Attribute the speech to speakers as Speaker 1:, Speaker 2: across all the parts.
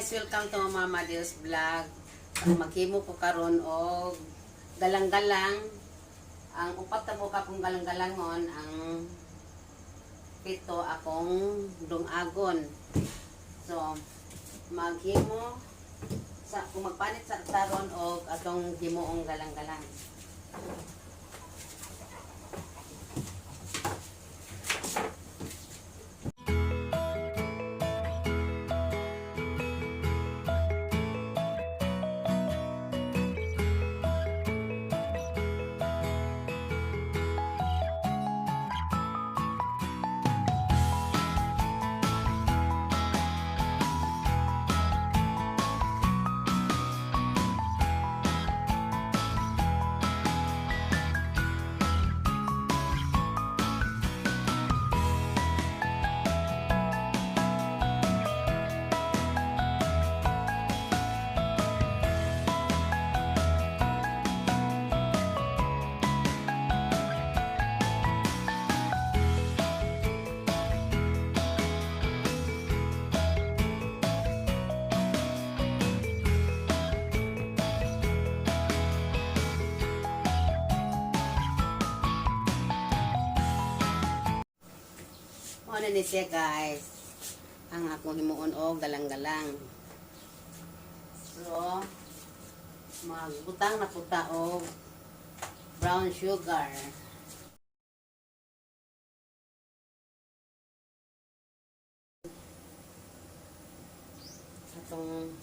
Speaker 1: Guys! Welcome to Mama Dio's Vlog. Maghimo ko karon og galang-galang. Ang upat na buka kong galang-galangon, ang pito akong dungagon. So, maghimo sa kung magpanit sa taron og atong himuong galang-galang. Mao na ni siya, guys. Ang akong himuon og galang-galang. So, magbutang na puta og brown sugar. Atong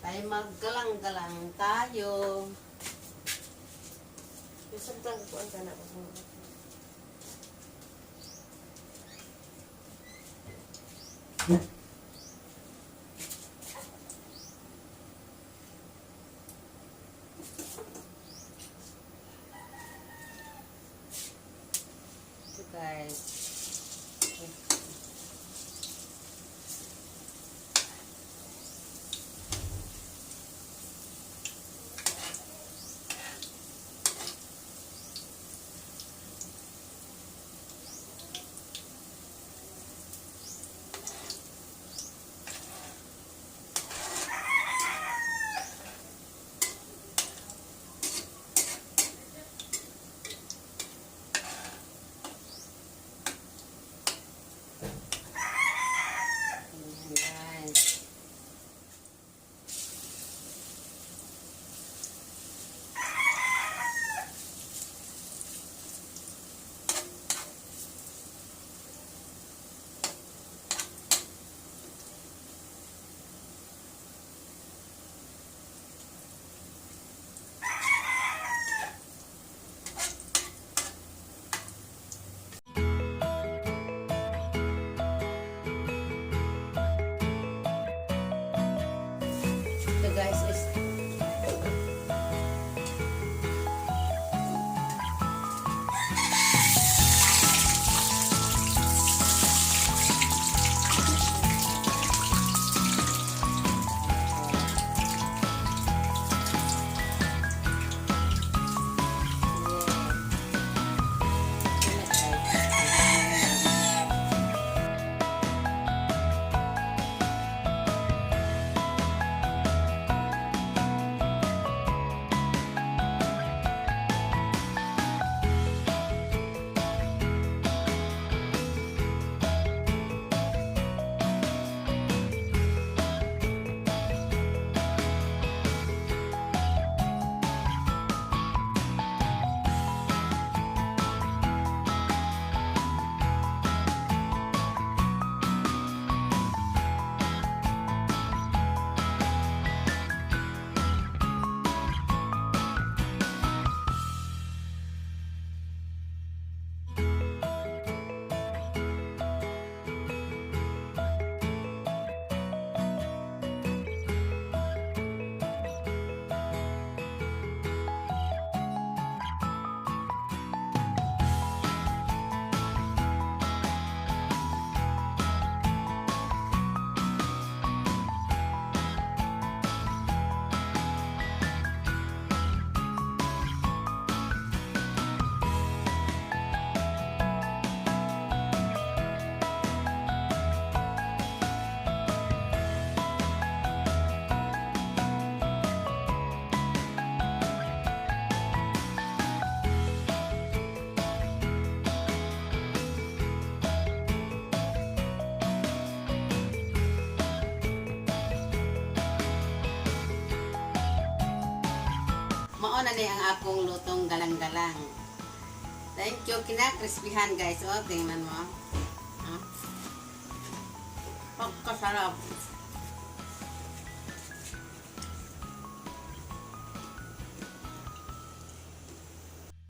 Speaker 1: tayo maggalang-galang tayo.
Speaker 2: Bisag tang kuan ka na ko.
Speaker 1: So guys, na ni ang akong lutong galang-galang. Thank you. Kina-crispyhan, guys. Oh, tingnan mo. Ah. Pagkasarap.